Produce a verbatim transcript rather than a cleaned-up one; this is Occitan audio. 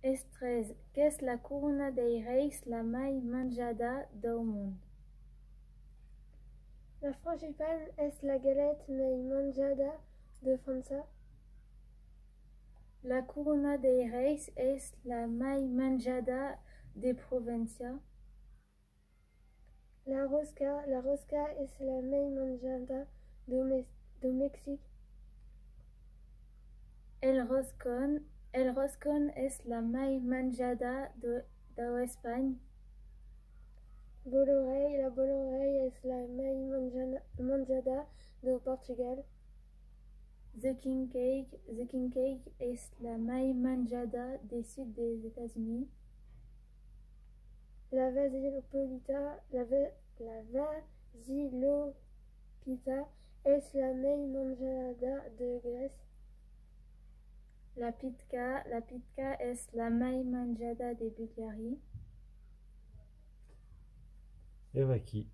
Es tres, qu'es la corona dei reis la mai manjada dau mond? La frangipane es la galeta mai manjada de França. La corona dei reis es la mai manjada de Provença. La rosca, la rosca es la mai manjada dau Me-, dau Mexic. El roscon, el roscon es la mai manjada de, dau Espanha. Bolorei, la bolorei es la mai manjana-, manjada dau Portugal. The king cake, the king cake es la mai manjada de sud des Estats-Units. La vasilopolita, la va-, la vasilopita es la mai manjada de Grècia. La pitka, la pitka es la mai manjada de Bulgaria. E vaquí,